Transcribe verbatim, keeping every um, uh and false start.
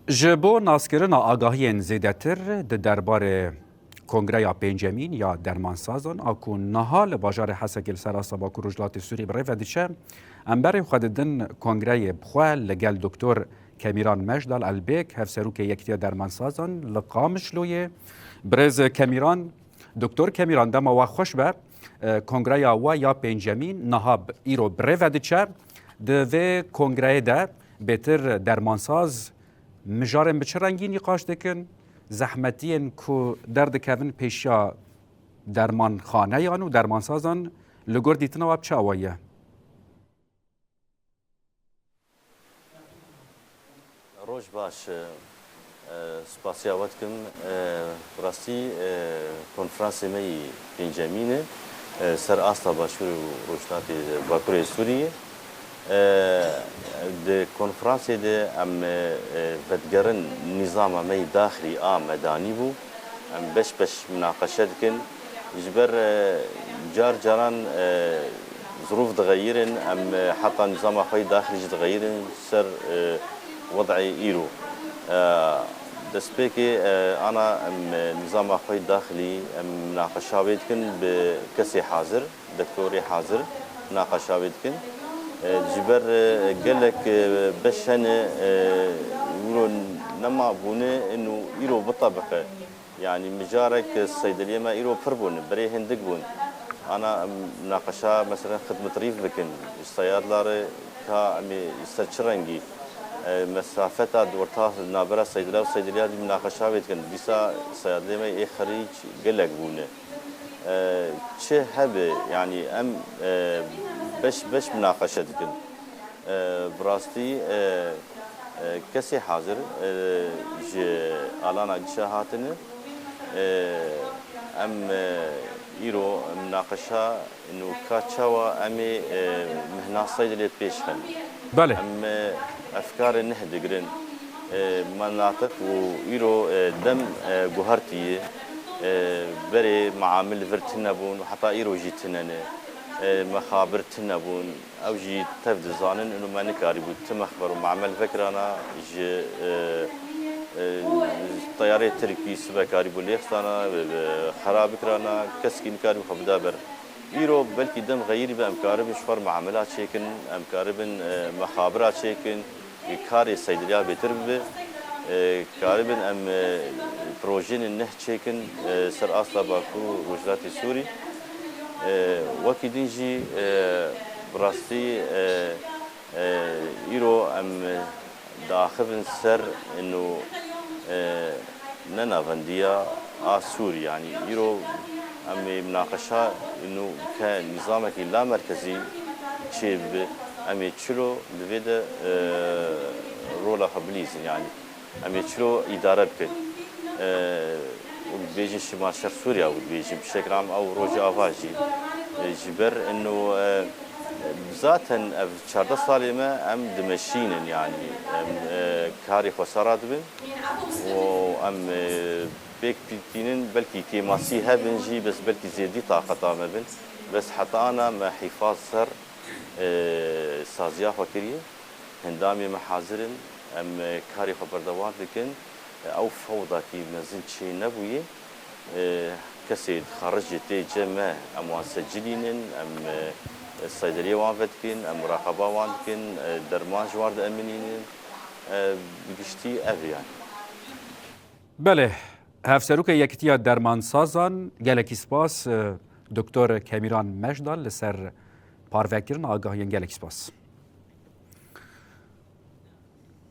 Ji bo naskirina agahiyên zêdetir di derbarê Kongreya Pêncemîn ya Dermansazan a ku niha li bajarê Hesekê li ser asta Bakur Rojhilatê Sûriyê bi rê ve diçe, em berê xwe didin kongreyê bi xwe li gel Doktor Kemîran Mejdal Elbêk, Hevserokê Yekitiya Dermansazan li Qamişloyê. Birêz Kemîran, Doktor Kemîran, dema we xweş be. E, kongreya we ya pêncemîn niha b-, îro bi rê ve diçe. Di vê kongreyê de bêtir dermansaz mijarên bi çi rengî nîqaş dikin? Zehmetiyên ku derdikevin pêşiya dermanxaneyan û dermansazan li gor dîtina we bi çi awayî ye? Roj baş, e, spasiya we dikim. E, bi rastî, e, konferansê me yî pêncemîn e, e, ser asta Başûrê û Rojhilatê Bakurê Sûriyê. E, di konferansê de em, e, e, vedigerin nîzama me yî daxilî a medanî bû. Em beş beş minaqeşe dikin. Ji ber, e, car caran, e, zirûf dixeyirin, em, e, heta nîzama xwe yî daxilî jî dixeyirin ser, e, wed'ê îro. E, destpêkê, e, ana em, e, nîzama xwe yî daxilî, em minaqeşa wê dikin bi kesê hazir, doktorê hazir minaqeşa wê dikin. E, ji ber, e, gelek, e, beş hene, e, wilo nema bûne û îro bitebiqe. Yanî mijarek seydeliyê me îro pir bûn, berê hindik bûn. Ana em naqeşa, meselen, xidmetrîv bikin. Ji seyadlarê ka em ê ser çi rengî, e, mesafeta di orta navbera seydeliya û seydeliya dî münaqeşa wê dikin. Dîsa seyadlê me ê xerîc gelek bûne. E, çi hebe, yanî em, e, beş beş münaqeşe dikin. E, bi rastî, e, e, kesê hazir, e, ji alana gişa hatine. E, em, e, îro minaqeşa nûka çawa em ê, e, mihna seydilê pêş xin. Belê. Em, e, efkarê neh digirin. E, me natiq û îro, e, dem, e, guhertiye. E, berê meamil vir tune bûn, heta îro jî tune ne. E, mexabir tune bûn. Ew jî tev dizanin, û me nikarîbû ti mexber û meamel vekirana ji, e, e, teyarê Tirkî sibe karîbû lêxistana, e, e, xera bikirana, kesekî nikarîbû xwe bida ber. Îro belkî dem xeyirî be, em karibin ji xwe re meamela çêkin, em karibin, e, mexabira çêkin, karê seydiliya bêtir bibe. E, karibin em, e, projeyên neh çêkin, e, ser asta Bakur û Rojhilatê Sûrî. E, wekî din jî, e, bi rastî, e, e, îro em, e, diaxivin ser ino, e, nenavendiya a Sûrî. Yanî îro em ê minaqeşa ino ke nîzamekî lamerkezî çêbibe, em ê çilo di vê de, e, rola xwe bilîzin. Yanî em ê çilo îdare bikin. E, wek dibêjin Şimal Şer Sûriya, wek dibêjin bi şekil am ew Rojava jî. E, ji ber ino, e, zaten ev çardeh salê me em dimeşînin, yanî em, e, karê xwe sera dibin û em, e, pêk tînin, belkî kêmasî hebin jî, bes belkî zêdî taqeta me bin. Bes heta ana me hîfaz ser, e, saziya xwe kiriye. Hindamê me hazir in, em, e, karê xwe berdewam dikin. E, ew fewdakî mezin çê nebûye. E, kesê dixaricê tê cem me, em wan secilînin, em, e, seydeliyê wan vedikin, em muraqeba wan dikin, e, derman ji wan dieminînin. E, bi giştî ev e yanî. Belê, Hevserokê Yekitiya Dermansazan, gelekî spas, e, Doktor Kemîran Mejdal li ser parvekirina agahiyên, gelekî spas.